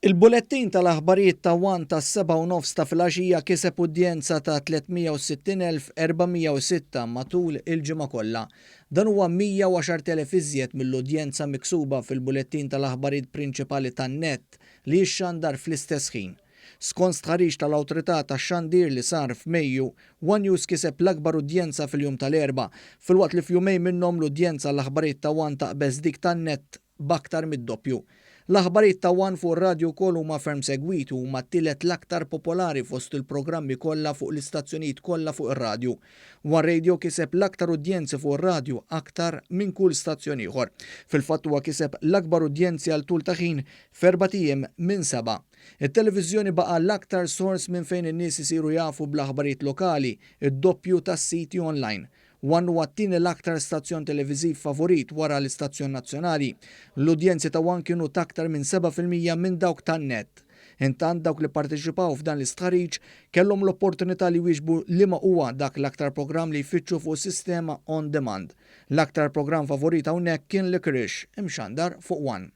Il-bulettin tal-aħbarijiet ta' One tas-7:30 ta' filgħaxija kiseb udjenza ta' 360,406 matul il-ġimgħa kollha. Dan huwa 110,000 iżjed mill-udjenza miksuba fil-bulettin tal-aħbarijiet prinċipali tan-NET li jixxandar fl-istess ħin. Skont stħarriġ tal-Awtorità tax-Xandir li sar f'Mejju, One News kiseb l-akbar udjenza fil-jum tal-Erbgħa, filwaqt li f'jumejn minnhom l-udjenza għall-aħbarijiet ta' One taqbeż dik tan-NET b'aktar mid-doppju. L-aħbarijiet ta' One fuq ir-radju wkoll huma ferm segwiti u huma t-tielet l-aktar popolari fost il-programmi kollha fuq l-istazzjonijiet kollha fuq ir-radju. One Radio kiseb l-aktar udjenzi fuq ir-radju aktar minn kull stazzjon ieħor. Fil-fatt huwa kiseb l-akbar udjenzi għal tul ta' ħin f'erbat ijiem minn sebgħa. It-televiżjoni baqa' l-aktar sors minn fejn in-nies isiru jafu bl-aħbarijiet lokali, id-doppju tas-siti online. One huwa t-tieni l-aktar stazzjon televiżiv favorit wara l-istazzjon nazzjonali. L-udjenzi ta' One kienu t'aktar minn 7% minn dawk tan-NET. Intant dawk li pparteċipaw f'dan l-istħarriġ kellhom l-opportunità li jwieġbu liema huwa dak l-aktar programm li jfittxu fuq is-sistema on demand. L-aktar programm favorit hawnhekk kien Licorice, imxandar fuq One.